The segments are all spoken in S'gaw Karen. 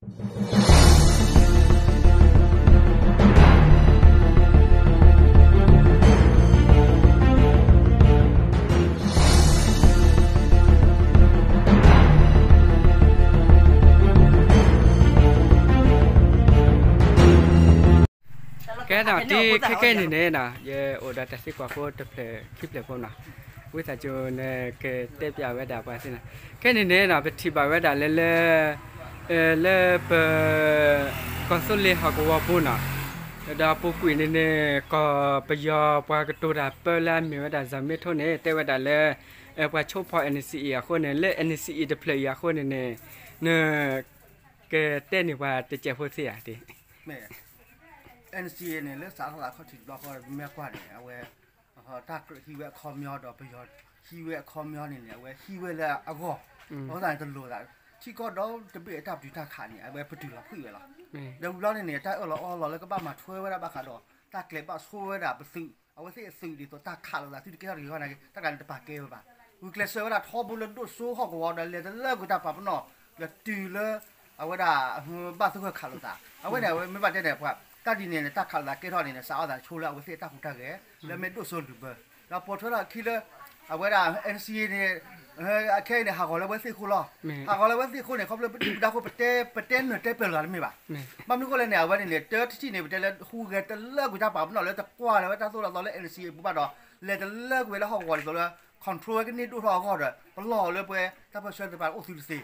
ကဲဒီး တံၤခဲကဲန့ၣ်န့ၣ်နီၤ ယအိၣ်ဒီးတၢ်သံကွၢ်ဖိတဖျၢၣ်ခံဖျၢၣ်ဖိနီၤ, ဝံသးစူၤနကတဲပၠးဝဲဒၣ်ပှၤသ့နီၤ. ခဲန့ၣ်န့ၣ်နီၤ ပထံၣ်ဘၣ်ဝဲဒၣ်လၢလၢ လၢပ ကီၢ်သူလ့ၤဟီၣ်ကဝီၤပူၤနီၤ, ဒီးပူၤကွံာ်န့ၣ်န့ၣ် ကီၢ်ပယီၤပှၤကတိၤတၢ်ပၢလၢအမ့ၢ်ဝဲဒၣ် စီမင်းထွန်းန့ၣ် တဲဝဲဒၣ်လၢ ပှၤဆိဖီၣ် N C A အဃိန့ၣ် လၢ N C A တဖျၢၣ်အံၤအဃိန့ၣ်န့ၣ် နကတဲန့ၢ်ပှၤတစဲးဖိသ့ဧါတံၤ. NCA န့ၣ် လၢစးထီၣ်သးခီၣ်ထံးတဘျီဃီ မ့ၢ်ကွၢ်န့ၣ် အဝဲ တၢ်ကြၢးဟံးဝဲအခီပညီဒီး ပယီၤဟံးဝဲအခီပညီန့ၣ်န့ၣ် အဝဲဟံးဝဲလၢအဂီၢ်, အဃိသတးန့ၣ် တလိၣ်သး ထံကီၢ်ဒီတဘ့ၣ်အတၢ်ပတုာ်တၢ်ခးန့ၣ် အဝဲပတုာ်လီၤဖှံဝဲလီၤ. ဒီးဝံၤဘျီန့ၣ်န့ၣ် တၢ်အၢၣ်လီၤအီလီၤလၢကဘၣ်မၤထွဲဝဲဒၣ်ဘၣ်ဃးဒီး တၢ်ကျဲၤဘၣ်ဆိဝဲဒၣ်ပသုး အဝဲသ့ၣ်အသုးဒ်သိးတၢ်ခးလိာ်သး သုတကဲထီၣ်တဂ့ၤဃီန့ၣ် တၢ်ကျးန့ၣ်တပာ်ကဲဝဲဘၣ်. ဂုာ်ကျဲးစၢးဝဲဒၣ်ထီဘိလၢဒိၣ်စိဟီၣ်ကဝီၤဒီး လဲၤတလၢကွံာ်တၢ်ပာ်ပနီၣ် ဒီးတုၤလၢ အဝဲဒၣ် ဘၣ်သဂၢၢ်ခးလိာ်သး အဝဲန့ၣ် အဝဲမ့ၢ်ဘၣ်တဲန့ၣ် ပှၤ တၢ်ဒ်န့ၣ်န့ၣ် တၢ်ခးလိာ်သးကဲထီၣ်န့ၣ်န့ၣ် စးအီသးဆိလၢအဝဲသ့ၣ်အတၢ်ဟူးတၢ်ဂဲၤ လၢမ့ၢ်ဒိၣ်စိလုၢ်ဘၢ ဒီးပိာ်ထွဲထီၣ်အခံလၢ အဝဲဒၣ် NCA န့ၣ် အခဲအံၤန့ၣ် ဟးဂီၤလၢအဝဲသ့ၣ်အဃိလီၤ. ဟးဂီၤလၢအဝဲသ့ၣ်အဃိန့ၣ် ခီဖျိပဒုၣ်ပဒါအဃိ ပတဲ ပတဲနၢၤတဲပၢၤလိာ်သးတမ့ၢ်ဘၣ်. ဘၣ်မနုၤအဃိလဲၣ်န့ၣ် အဝဲန့ၣ်န့ၣ် တၢတထံၣ်န့ၣ် ပတဲလၢဟူးဂဲၤတလၢကွံာ်တၢ်ပာ်ပနီၣ်လၢတကွၢ်လၢၤဝဲတၢ်သိၣ်တၢ်သီလၢ NCA အပူၤဘၣ်ဒီး လဲၤတလၢကွံာ်ဝဲလၢဟီၣ်ကဝီၤဒ်သိးလၢ control ဝဲကန့ၢ်ဒိၣ်ထီၣ်အဂီၢ်ဒီး ပလီၢ်လၢပဝဲတၢ်ပၢၢ်ဆၢသ့ၣ်တဖၣ်အိၣ်သုတသ့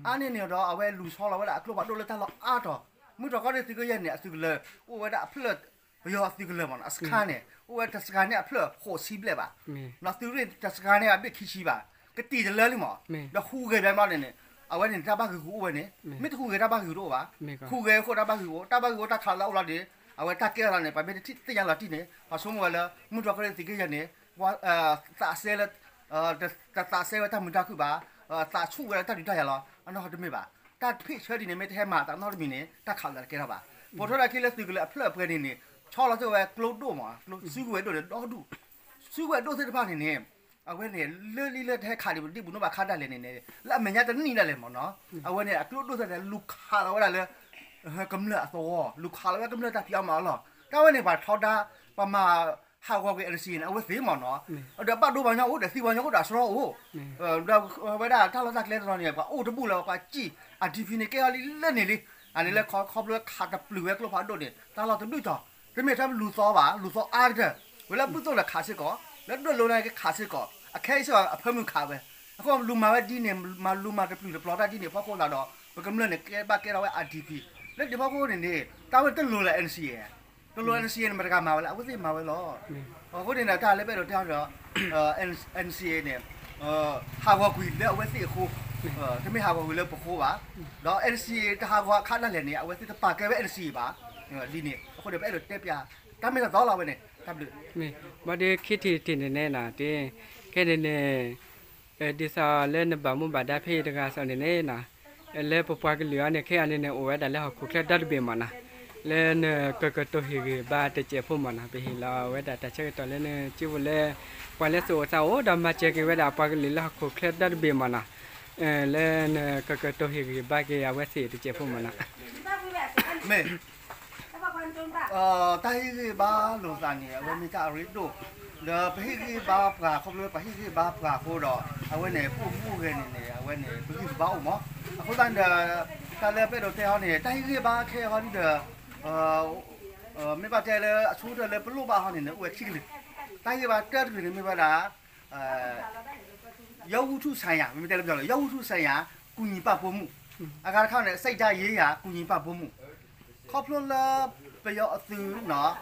အါန့ၢ်န့ၣ်ဒီး အဝဲလူၤဆီလီၤဝဲဒၣ်အကျိဖးဒိၣ်လၢတၢ်လီၢ်အါတီၤ, မုၢ်တြီၢ်ကီၢ်ရ့ၣ်သုးကယဲၢ်န့ၣ် အသုးကလၢၤ အိၣ်ဝဲဒၣ်အဖျၢၣ် ပယီၤအသုးကလၢၤမ့ၢ်နီၤ အစခါန့ၣ် အိၣ်ဝဲတစခါန့ၣ်အဖျၢၣ်ဃိးဆံဘျဲၣ်ဘၣ်, သုးရ့ၣ်တစခါန့ၣ်အဘ့ၣ်ခံဆံဘၣ်, ကတံာ်တလၢလံမ့ၢ်, ဒီးဟူးဂဲၤဘျီန့ၣ်န့ၣ် အဝဲန့ၣ်တၢ်ဘၣ်ဂုာ်ဂုာ်အိၣ်ဝဲန့ၣ် မ့ၢ်တဟူးဂဲၤတၢ်ဘၣ်ဂုာ်တအိၣ်ဘၣ်, ဟူးဂဲၤအဃိတၢ်ဘၣ်ဂုာ်အိၣ် တၢ်ဘၣ်ဂုာ်အိၣ်တၢ်ခးလိာ်သးအိၣ်လီၤဒီး အဝဲတၢ်ကဲထီၣ်သးန့ၣ် ပှၤမ့ၢ်တထံၣ်သ့ၣ်ညါလီၤတံၢ်န့ၣ် ပှၤဆိကမိၣ်ဝဲလၢ မုၢ်တြီၢ်ကီၢ်ရ့ၣ်သုးကယဲၢ်န့ၣ် သးစဲလၢ တသးစဲဝဲတၢ်မုာ်တၢ်ခုၣ်ဘၣ်, သးဆူၣ်ဝဲဒၣ်တၢ်ဒုးတၢ်ယၤလီၤ အနီၢ်တမ့ၢ်ဘၣ်, တၢ်ဖ့ၣ်ဆၢဒ်န့ၣ် မ့ၢ်တဟဲမၤသးနီတမံၤန့ၣ် တၢ်ခးလိာ်သးတကဲထီၣ်ဘၣ်, ပိာ်ထွဲထီၣ်အခံလၢသုးကလၢၤအဖျၢၣ်အပှဲၤန့ၣ်န့ၣ် ဆီလီၤသ့ၣ်ဝဲကျိဒိၣ်မ့ၢ် ကျိစုကဝဲၤဒိၣ်န့ၣ်ဒီဒူၣ်, စုကဝဲၤဒိၣ်သ့ၣ်တဖၣ်န့ၣ်န့ၣ် အဝဲန့ၣ် လၢလံလၢတဟဲခးဒံးပဒံးပူၤနီၣ်ဘၣ်ခါဒၣ်လဲာ်န့ၣ်န့ၣ် လၢအမဲာ်ညါတနံၣ်ဒၣ်လဲာ်မ့ၢ်နီၤ, အဝဲန့ၣ် အကျိဒိၣ်သ့ၣ်တဖၣ်န့ၣ် လူၤခးလီၤဝဲဒၣ်လၢ ကမျၢၢ်အသဝီ လူၤခးလီၤဝဲကမျၢၢ်တၢ်ဖံးအီၣ်မၤအီၣ်လီၤ, တၢ်ဝဲန့ၣ် ပှၤထီဒါ ပှၤမၤဟးဂီၤကွံာ် NCA န့ၣ် အဝဲသ့ၣ်မ့ၢ်နီၤ, ဒီးဘၣ်ဒိပှၤကညီအိၣ်ဒီးသံပှၤကညီအိၣ်ဒီး အစရီအိၣ်, ဒီးဝဲဒၣ်တၢ်လီၢ်တၢ်ကျဲတနီၤန့ၣ် ပှၤအိၣ်တဘူၣ်လၢၤ ပှၤစံၣ် အ DP န့ၣ် ကဲအီၤလံလၢန့ၣ်လံ, အန့ၣ်လၢခီဖျိခးတပျုာ်ဝဲကျိဖးဒိၣ်န့ၣ် တၢ်လီၢ်တဒူၣ်တီၤ, တမ့ၢ်ထဲလူၤသီဘၣ် လူၤသီအါကတၢၢ်, ဝဲလၢဘုၣ်သိၣ်န့ၣ်ခးစ့ၢ်ကီး, လၢဒွဲၣ်လိၤန့ၣ်ကခးစ့ၢ်ကီး, အခဲအံၤစ့ၢ်ကီးအဖၢမုၢ်ခးဝဲ, အဃိလူၤမၤဝဲဒ်န့ၣ် မၤလူၤမၤတပျုာ်တပျီၤတၢ်ဒ်န့ၣ် ဖီခိၣ်သးဒီး ပကမျၢၢ်န့ၣ် ကဲဘၣ်ကဲထီၣ်ဝဲ IDP, လၢဒ်ဖီခိၣ်န့ၣ်န့ၣ် တၢ်ဝဲတလိၤလၢ NCA, တလိၤ NCA န့ၣ် မတဂၤမၤဝဲလၢ အဝဲသ့ၣ်မၤဝဲလီၤ, အဃိန့ၣ်ဒီး တၢ်လၢပအဲၣ်ဒိးတဲအီၤဒီး NCA န့ၣ် ဟးဂီၤကွံာ်လၢအဝဲသ့ၣ်အဃိ, တမ့ၢ်ဟးဂီၤကွံာ်လၢပဃိဘၣ်, ဒီး NCA တဟးဂီၤအခါဒၣ်လဲာ်န့ၣ် အဝဲသ့ၣ်တပာ်ကဲဝဲ NCA ဘၣ်, ဒ်န့ၣ် အဃိန့ၣ် ပအဲၣ်ဒိးတဲပၠး တၢ်မ့ၢ်တၢ်တီလီၤဝဲန့ၣ် တၢ်ဘျုး, ဘၣ်ဒီးခံထံၣ်တထံၣ်န့ၣ်န့ၣ် တ့ ခဲန့ၣ်န့ၣ် ဒ်သိးလၢနဘၣ်မူဘၣ်ဒါဖဲအံၤတဂၤအသိးန့ၣ်န့ၣ် လၢပပှၤကလုာ်အံၤန့ၣ် ခဲအံၤန့ၣ်န့ၣ် အိၣ်ဝဲဒၣ်လၢဟီၣ်ခိၣ်ချၢဒီတဘ့ၣ်မ့ၢ်နီၤ, လၢနကကတိၤဟ့ၣ်ဂံၢ်ဘါတစဲးဖိမ့ၢ်နီၤ, ပဟ့ၣ်လီၤဝဲဒၣ်တၢ်ဆၢကတီၢ်လၢနစုပူၤလၢ ပှၤလၢသူၣ်အိၣ်သးအိၣ်ဒီးမၤစၢၤက့ၤဝဲဒၣ်ပှၤကလုာ်လၢဟီၣ်ခိၣ်ချၢဒီတဘ့ၣ်မ့ၢ်နီၤ, လၢနကကတိၤဟ့ၣ်ဂံၢ်ဘါက့ၤအဝဲသ့ၣ်တစဲးဖိမ့ၢ်နီၤ. မ့ၢ် တၢ်ဟ့ၣ်ဂံၢ်ဘါလိာ်သးန့ၣ် အဝဲမ့ၢ်တၢ်အရ့ဒိၣ်, ဒီးပဟ့ၣ်ဂံၢ်ဘါပှၤ ခီဖျိပှၤဟ့ၣ်ဂံၢ်ဘါပှၤအဃိဒီး အဝဲန့ၣ် ပအိၣ်မူအိၣ်ဂဲၤန့ၣ်န့ၣ် အဝဲန့ၣ် ပဂံၢ်ပဘါအိၣ်မး, အဃိသတးန့ၣ်ဒီး တၢ်လၢပအဲၣ်ဒိးတဲဟီန့ၣ် တၢ်ဟ့ၣ်ဂံၢ်ဘါခဲအံၤဟီဒီး မ့ၢ်ဘၣ်တဲလၢအဆိကတၢၢ်လၢပလိၣ်ဘၣ်ဟီန့ၣ်န့ၣ် အိၣ်ဝဲခံကလုာ်, တၢ်ဟ့ၣ်ဂံၢ်ဘါတၢတကလုာ်န့ၣ်မ့ၢ်ဝဲဒၣ် ရုပ်ဝတ္ထုဆိုင်ရာ မ့မ့ၢ်တဲလၢပယီၤလၢ ရုပ်ဝတ္ထုဆိုင်ရာ ကူညီပံ့ပိုးမှု, အဂၤတခါန့ၣ် စိတ်ဓာတ်ရေးရာ ကူညီပံ့ပိုးမှု, ခီဖျိလၢပယီၤအသုး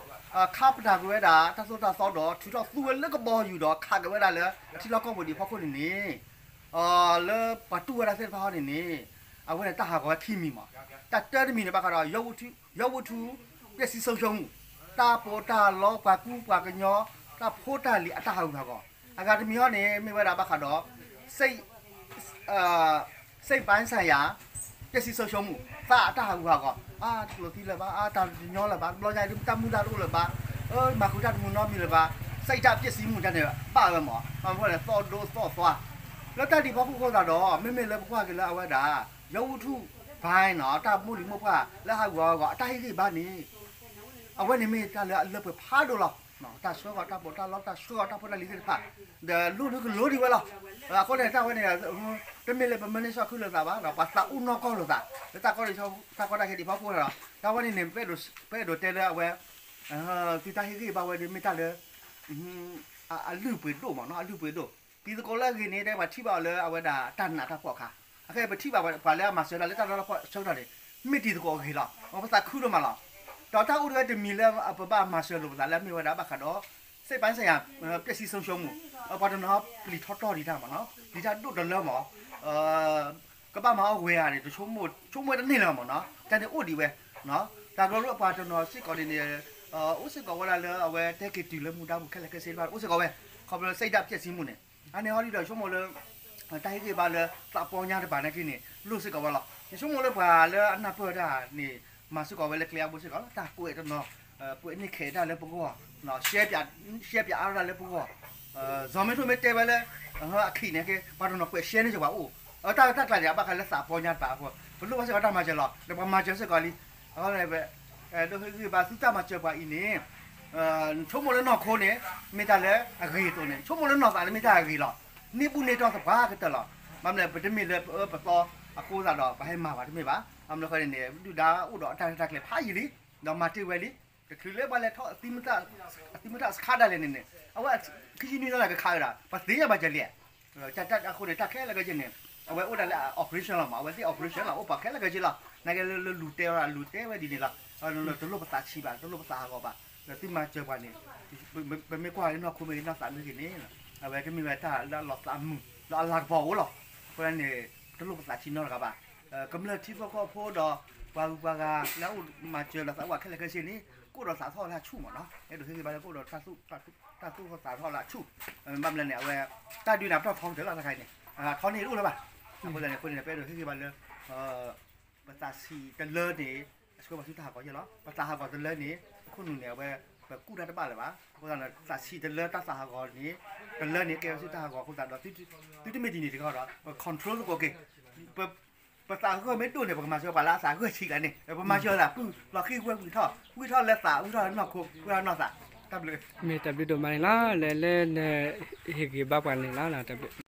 ခါပတာ်ကွံာ်ဝဲဒၣ် တၢ်သိၣ်တၢ်သီဒီး ထုးထီၣ်သူဝဲလၢကဘီယူၤဒီး ခးက့ၤဝဲဒၣ်လၢအထံလီၢ်ကီၢ်ပူၤဒံးအဖီခိၣ်န့ၣ်န့ၣ် လၢပှၤတူၢ်ဝဲဒၣ်သ့ၣ်တဖၣ်ဟီန့ၣ်န့ၣ် အဝဲန့ၣ်တၢ်ဟးဂီၤဝဲခံမံၤမး, တၢ်တၢတမံၤန့ၣ် ဘၣ်ဃးဒီး ရုပ်ဝတ္ထု ပျက်စီးဆုံးရှုံးမှု, တၢ်ပီးတၢ်လီ ပှၤကူပှၤကညီ တၢ်ဖိတၢ်လံၤအတၢ်ဟးဂူာ်ဟးဂီၤ, အဂၤတမံၤဟီန့ၣ် မ့ၢ်ဝဲဒၣ်ဘၣ်ဃးဒီး စိတ်ပိုင်းဆိုင်ရာ ပျက်စီးဆုံးရှုံးမှု, သးအတၢ်ဟးဂူာ်ဟးဂီၤ, အါ တကျိၤသံလၢၤဘၣ်, အါ တၢ်တညီလၢၤဘၣ်, တဘျီညါအံၤ တၢ်မုၢ်လၢ်တအိၣ်လၢၤဘၣ်, မၤဃုာ်တၢ်တမုာ်နီတမံၤလၢၤဘၣ်, စိတ်ဓာတ်ပျက်စီးမှု တၢ်န့ၣ် ဘၣ်ဝဲမး, ဘၣ်မနုၤလဲၣ် သီၣ်ဒိသီၣ်သွါ, လၢတၢ်ဒ်အဖီခိၣ်အဃိသတးဒီး မ့မ့ၢ်လၢပကွၢ်က့ၤလၢအဝဲဒၣ် ရုပ်ဝတ္ထု ပှၤနီၤ တၢ်မိၢ်လံၤမိၢ်ပှၢ်လၢဟးဂီၤဂီၤအတၢ်ဟ့ၣ်ဂံၢ်ဘါန့ၣ် အဝဲန့ၣ်မ့ၢ်တၢ်လၢအလၢပှဲၤဖးဒိၣ်လီၤ. တၢ်ဆှၢဂီၤတၢ်ပီးတၢ်လီ တၢ်ဆှၢဂီၤတၢ်ဖိတၢ်လံၤသ့ၣ်တဖၣ် ဒီးလိၣ်ဒုကလိဒံးဝဲလီၤ. အဃိန့ၣ် တၢ်ဝဲန့ၣ် တမ့ၢ်လၢပမၢန့ၢ်ဆီၣ်ခုလိာ်သးဘၣ်ဒီး ပှၤသးအိၣ်နီၢ်ကီၢ်လိာ်သး လၢတၢ်ကီတၢ်ခဲဒံးဖီခိၣ်ဒီး တၢ်ဝဲန့ၣ်န့ၣ် ပအဲၣ်ဒိးတဲလၢအဝဲ သုတၢ်ဟ့ၣ်ဂံၢ်ဘါဝဲဒီးမ့ၢ်တၢ်လၢ အလုၢ်အပှ့ၤဒိၣ်မးနီၤ အလုၢ်အပှ့ၤဒိၣ် တံၤသကိးလၢအဂ့ၤန့ၣ် တဲပှၤထံၣ်ဘၣ်အီၤလၢအဝဲဒၣ်တၢ်နာ်တၢ်ဖှီၣ်အခါ အခဲအံၤပထံၣ်ဘၣ်ပှၤလၢအမၤစၢၤတၢ်လၢတၢ်လီၢ်တၢ်လီၢ်ဆၢကတီၢ်န့ၣ် မ့ၢ်တံၤသကိးအဂ့ၤလီၤ. ပသးခုဒိၣ်မးလီၤ. ဒီးတၢ်အိၣ်ဒၣ်ဝဲတမံၤလၢပဘၣ်မၤစၢၤလိာ်ပသးလၢအမ့ၢ်ဝဲဒၣ်ဘၣ်ဃးဒီး စိတ်ပိုင်းဆိုင်ရာ ပျက်စီးဆုံးရှုံးမှု ပှၤတနီၤပျံၤထီၣ်တီၢ်ဒံးတၢ်မးနီၤ ပျံၤတၢ်ဒိၣ်တလၢမး ကဘၣ်မၤအီၣ်ဝဲဧါန့ၣ် တဆိကမိၣ်တန့ၢ်လၢၤမးနီၤ တၢ်န့ၣ်အိၣ်ဒံးဝဲ တၢ်ကရၢကရိပှၤတနီၤစ့ၢ်ကီးန့ၣ်န့ၣ် အိၣ်စ့ၢ်ကီးဝဲဒၣ်လၢအဝဲတဲက့ၤတုၤလၢမူဒါပူၤခဲလၢာ်ခဲဆ့တဖၣ် အိၣ်စ့ၢ်ကီးဝဲ ခီဖျိလၢ စိတ်ဓာတ်ပျက်စီးမှုန့ၣ် အန့ၣ်ဟီဒ်ဒီးဆိကမိၣ်လၢ တၢ်ဟ့ၣ်ဂံၢ်ဘါလၢသးပီညါတပၤနာ်က့န့ၣ် လိၣ်စ့ၢ်ကီးဝဲလီၤ. ယဆိကမိၣ်လၢပှၤလၢအနၢ်ပၢၢ်တၢ်န့ၣ် မၤစ့ၢ်ကီးဝဲလၢကျဲအဘိစ့ၢ်ကီးလီၤ. တၢ်ကွဲးတနီၤ ကွဲးန့ၢ်ခဲးတၢ်လၢပဂီၢ် ရှဲပၠးအါတၢ်လၢပဂီၢ် စီၤမ့ထိမ့ၢ်တဲဝဲလၢ အခံးန့ၣ်က့ ပှၤတနီၤကွဲးရှဲန့ၢ်စ့ၢ်ကီးပှၤအိၣ် တၢ်တၢ်ကျါန့ၣ် အဘၣ်ဃးလၢသးပီညါတပၤအဃိ ပလိၣ်ဘၣ်စ့ၢ်ကီးတၢ်မၤစၢၤလီၤ. ဒီးပှၤမၤစၢၤစ့ၢ်ကီးလံ အဃိန့ၣ် ဒိးဟ့ၣ်ဂံၢ်ဘါသုတၢ်မၤစၢၤပှၤအံၤန့ၣ် ဆိကမိၣ်လၢနီၢ်ခိန့ၣ် မ့ၢ်တၢ်လၢအဂ့ၤအသိးန့ၣ် ဆိကမိၣ်လၢနီၢ်သးန့ၣ်မ့ၢ်တၢ်အဂ့ၤလီၤ. န့ၢ်ဘူၣ်န့ၢ်တီၢ်သပှၢ်ကတၢၢ်လီၤ. ဘၣ်မနုၤလဲၣ် ပတမ့ၢ်လၢပအၢပသီအဃိသတးဒီး ပှၤဟဲမၤပှၤတမ့ၢ်ဘၣ်. ဘၣ်မနုၤအဃိန့ၣ်န့ၣ် ဒုၣ်ဒါအိၣ်ဒီးအတၢ်ရဲၣ်တၢ်ကျဲၤဖးယံာ်လံ ဒီးမၤတ့ၢ်ဝဲလံ. တချုးလၢပှၤလဲၤထီၣ် အသံမတၢ်စခါဒၣ်လဲာ်န့ၣ်န့ၣ် အဝဲခံဆံနွံသီန့ၣ်ကခးဝဲဒၣ် ပှၤသ့ၣ်ညါဘၣ်စၢၤလံ တၢ်တၢ်အဃိန့ၣ် တၢ်ခဲလၢာ်ခဲဆ့န့ၣ် အဝဲအိၣ်ဒၣ်လၢ operation လီၤမး အဝဲသ့ၣ် operation လီၤ အိၣ်ပှၤခဲလၢာ်ခဲဆ့လီၤ. နာ်က့လၢလူၤတဲဝဲဒၣ် လူၤတဲဝဲဒ်န့ၣ်လီၤ. တလိၣ်ပသးဆံးဘၣ် တလိၣ်ပသးဟးဂီၤဘၣ် ဒီးသုမၤစၢၤပှၤန့ၣ် ပမ့ၢ်ကွၢ်လၢနီၢ်ခိမ့ၢ်ဂ့ၤ နီၢ်သးမ့ၢ်ဂ့ၤန့ၣ် အဝဲကမ့ၢ်ဝဲတၢ်လၢအလီၤသးမုာ် ဒီးအလၤကပီၤအိၣ်လီၤ. အဃိန့ၣ် တလိၣ်ပသးဆံးနီတဂၤဘၣ်. ကမျၢၢ်ထံဖိကီၢ်ဖိဒီး ပှၤဂုၤပှၤဂၤလၢအအိၣ်မၤစၢၤလီၤသးအိၣ်ခဲလၢာ်ခဲဆ့န့ၣ် ကအိၣ်ဒီးသးထီၣ်လၢအဆူၣ်မးနီၤ အဲၣ်ဒိးဟ့ၣ်ဂံၢ်ဘါလၢကအိၣ်ဒီး တၢ်သူၣ်ထီၣ်သးထီၣ်လၢအဆူၣ်. ဘၣ်မနုၤလဲၣ်န့ၣ် အဝဲ တၢ်ဒုးန့ၣ် အတီၢ်ထီကတၢၢ်လီၤတခါအံၤန့ၣ် ထီန့ၢ်တအိၣ်လၢၤဘၣ်. အဃိသတးန့ၣ် အဃိန့ၣ် ပအဲၣ်ဒိးဟ့ၣ်ဂံၢ်ဘါလၢ ပသးဆံးတလၢန့ၣ် အဆှၢပှၤဆူတၢ်ဟးဂီၤယဲၢ်လီၤ. ပသးဟးဂီၤတလၢန့ၣ် အခိၣ်နူာ်န့ၣ် အဝဲ ပကူၣ်တၢ်တဘၣ်လၢၤဘၣ်. အဃိသတးန့ၣ် သးဆံးတလၢတၢ်သးဟးဂီၤန့ၣ် တလၢန့ၣ်ကဲဝဲဆူတၢ်ဟးဂီၤအဃိသတးဒီး သုတမ့ၢ်ဒ်န့ၣ်တခီဒီး ပ control သကိးက့ၤ ပသးဂၢၢ်မ့ၢ်ဒိၣ်န့ၣ် ပကမၤစၢၤပှၤလၢအသးဂၢၢ်ဆံးကျါန့ၣ် ပမၤစၢၤသးပုၢ်လီၤဃံၤဝဲဝံၤထီၣ် ဝံၤထီၣ်လၢသး ဝံၤထီၣ်လၢနီၢ်ခိ ဝံၤထီၣ်နီၢ်သး တၢ်ဘျုး မ့ၢ်တၢ်ဘျုးဒိၣ်မးန့ၣ်လီၤ လၢလၢန ဟ့ၣ်ဂံၢ်ဘါပှၤန့ၣ်လီၤ တၢ်ဘျုး